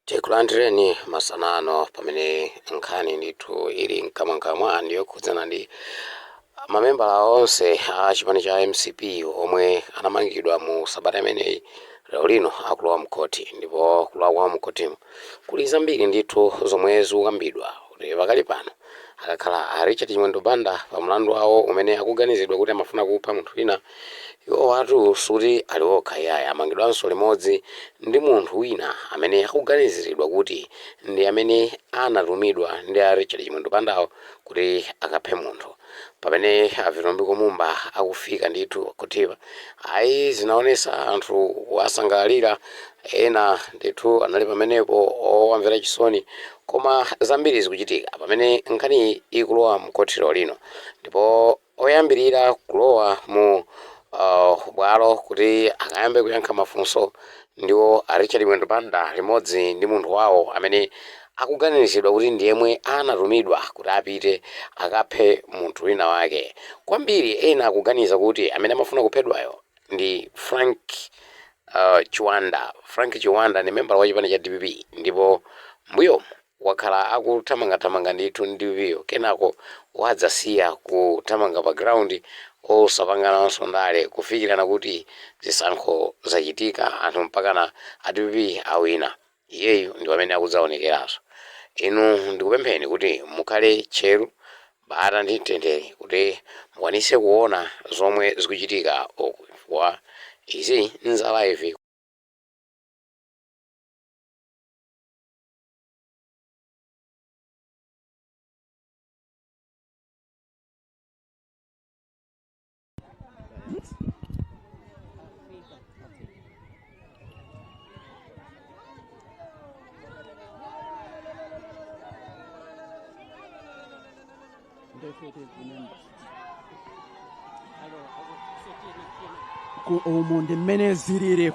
Tikulandireni masana ano pamene nkhani ndithu ili mkamwamkamwa ndi yokhudzana ndi mamembala onse a chipani cha mcp omwe anamangidwa mu sabata imeneyi lero lino akulowa mkhoti. Ndipo kulowa kwawo mkhotimo kuli zambiri ndithu zomwe zikukambidwa kuti pakali pano akakhala a Richard Chimwendo Banda pa mlandu wawo umene akuganizidwa kuti amafuna kupha munthu wina. Iwowatu suti ali okha iyayi, amangidwanso limodzi ndi munthu wina amene akuganiziridwa kuti ndi amene anatumidwa ndi a Richard Chimwendo Bandawo kuti akaphe munthu. Pamene a Vitumbiko Mumba akufika ndithu pakhotipa, ayi zinaonesa anthu kuwasangalalira, ena ndithu anali pamenepo owamvera chisoni koma zambiri zikuchitika pamene nkhaniyi ikulowa mkhoti lero lino ndipo Oyambirira kulowa mu bwalo kuti akayambe kuyankha mafunso ndiwo a Richard Chimwendo Banda limodzi ndi munthu wawo amene akuganiziridwa kuti ndi yemwe anatumidwa kuti apite akaphe munthu wina wake. Kwambiri ena akuganiza kuti amene amafuna kuphedwayo ndi Frank Chiwanda. Frank Chiwanda ndi membala wa chipani cha dpp ndipo m'mbuyomu wakhala akuthamangathamanga ndithu ndi DPP-yo kenako wadzasiya kuthamanga pa ground osapangananso ndale kufikirana kuti zisankho zachitika anthu mpakana a DPP awina iyeyu ndi pamene akudzaonekeranso. Inu ndikupempheni kuti mukhale tcheru, bata ndi mtendere kuti mukwanise kuona zomwe zikuchitika uku chifukwa izi nza live. Umu ndi mmene zilili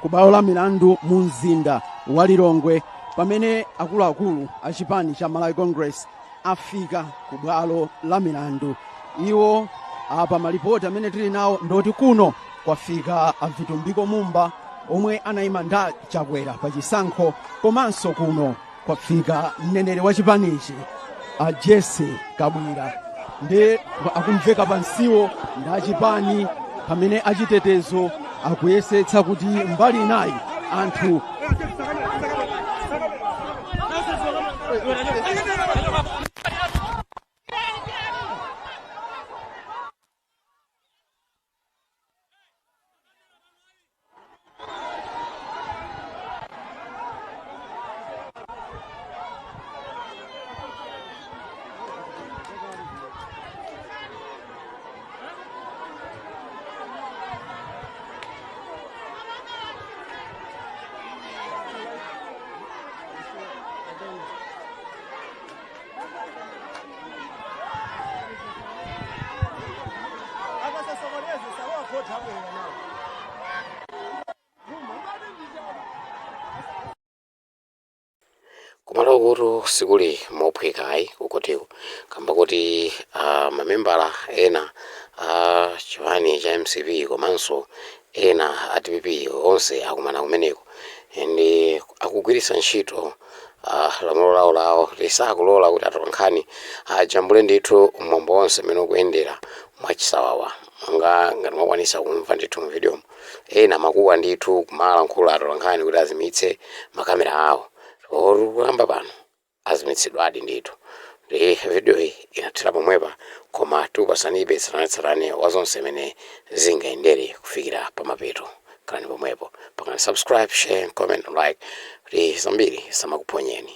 ku bwalo la milandu mu mzinda wa Lilongwe pamene akuluakulu a chipani cha Malawi Congress afika ku bwalo la milandu. Iwo apa malipoti amene tili nawo ndoti kuno kwafika a Vitumbiko Mumba omwe anayima nda Chakwera pa chisankho, komanso kuno kwafika mneneri wa chipanichi a Jesse Kabwira ndi akumveka pansiwo ndi achipani pamene achitetezo akuyesetsa kuti mbali inayi anthu Kumalo kutu sikuli mophweka ayi kukhotiko kamba kuti mamembala ena a chipani cha mcp komanso ena a dpp onse akumana kumeneko and akugwiritsa ntchito lamulo lawo lawo lisakulola kuti atolankhani ajambule ndithu mwambo wonse mmene ukuyendera mwachisawawa monga ngati mwakwanisa kumva ndithu mu videomo ena amakuwa ndithu kumalankhula atolankhani kuti azimitse makamera awo kuyamba pano azimitsidwadi ndithu ndi video iyi inathera pomwepa koma tikupasanibe tsatanetsatane wa zonse mmene zingayendere kufikira pamapeto. Khalani pomwepo, pangani subscribe, share, comment, like kuti zambiri zisamakuphonyeni.